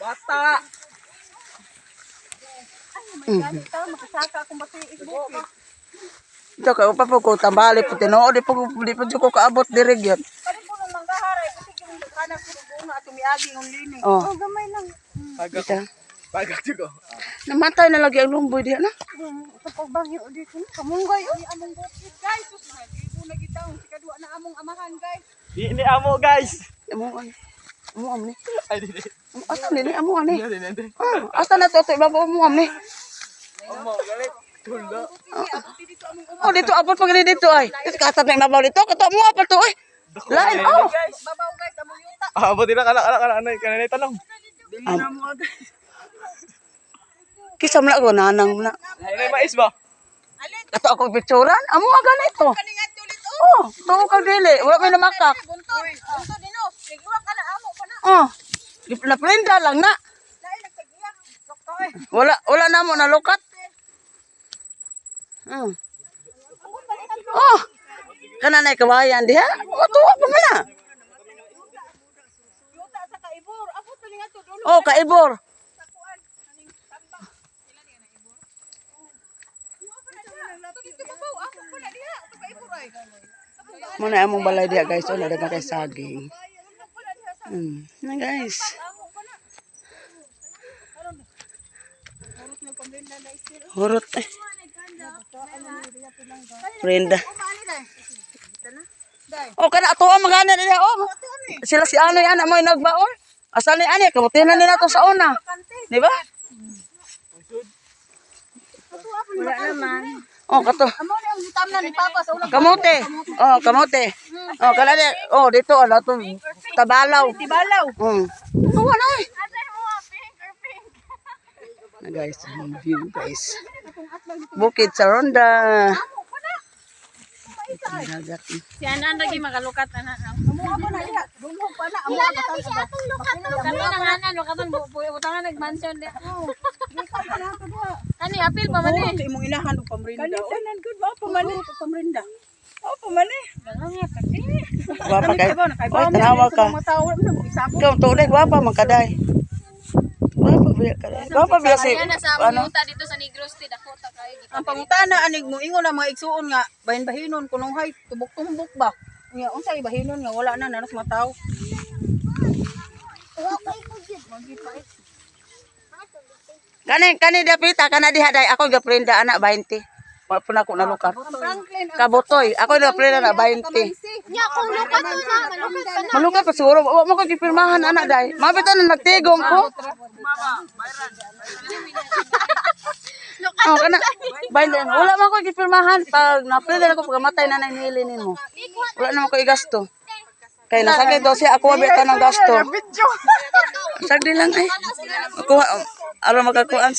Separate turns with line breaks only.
Bata.
Makasaka akong bati bukid.
Ito kay upa po ko tambali po tinuod di po jud ko kaabot diri gyud.
Kani po nung manggaharay kasi yung kanang bunga at umiagi ng lini.
Oh.
Oh, gamay lang.
Ito.
Pagak ko.
Namatay na lagi ang lumboy diha na.
Sa pagbagyo dito kamunggay oh. Among bukid, guys. Sus, nagito na gitaon si kadwa na among amahan, guys.
Di ni amo, guys.
Amo ani. Amo ni.
Ay, di di.
Asa ni ni amo ani.
Di di di.
Ah, asa na to to ibabaw mo ni.
Amo galit. Tulo.
Oh, dito abot pa gani dito ay. Dito kasab na ibabaw dito kato mo pa to ay. Lain oh.
Babaw, guys, among yuta.
Ah, buti na kana kana kana kana kana tanong.
Kisa mo na ko nanang mo na.
Ay, mais ba?
Kato ako picturean. Amo aga na ito.
Kaning adto ulit oh.
Oh, tuo kag dili. Wala may namakak.
Buntod. Buntod dino. Nigluwa ka na amo pa na.
Oh. Naprinda lang na.
Lain nagtagiyak. Doktor eh.
Wala wala na mo nalukat. Oh. Kana nay kawayan diha. O tuwa pa man na.
Yuta sa kaibor. Abot pa ning adto dulo.
Oh, kaibor.
Sa kuan kaning tambak. Dito babaw amo pa na diha. Ato kaibor ay.
Mo na among balay diha, guys. Oh, nadagan kay saging. Na guys. Hurot eh. Prenda. Oh, kana ato ang magana diha oh. Sila si Anoy ana mo nagbaon. Asa ni ani kabuti na nila to sa una. Di ba?
Wala naman.
Oh, kato.
Amo na ang gitamnan ni Papa sa unang
Kamote. Oh, kamote. Oh, kana di. Oh, dito ala to tabalaw.
Tibalaw.
Oh, wala eh. Na guys, ang view, guys. Bukid sa Ronda. Ang dagat.
Si Anan lagi makalukat ana.
Amo ako na diha. Dumhog pa na amo ang
Si atong lukat to. Kami nang anan wa kaman butangan nagmansion di. Kani apil pa man eh.
Imong inahan og pamrinda. Kani tanan gud wa pa man pamrinda. Oh, pa man eh.
Gwapa kay. Oy, tanawa ka.
Mga tao wala man isabot.
Ikaw tunay gwapa man kaday. Gwapa biya kaday. Gwapa biya si
Ayan na sa
ano?
among yuta dito sa Negros ti dako ta kayo.
Ang pangutana anig mo ingon ang mga igsuon nga bahin-bahinon kunong hay tubok-tumbok ba. Nya unsa bahinon nga wala na nanas mga tao.
Kani kani dapita kana diha day ako gaprenda ana 20. Wa pa na ako nalukar.
Franklin ang
Kabutoy, ako gaprenda na 20.
Nya kung lukat to na, malukat pa na.
Malukat pa siguro, wa mo ko gipirmahan ana day. Mabit na nagtigom ko. Oh, kana baylan. Wala man ko gipirmahan pag naprenda ko pagkamatay na nay nili nimo. Wala naman ko igasto. Kay nasakit daw siya ako wa ng gasto. Sagdi lang ay. Kuha aron makakuan sila.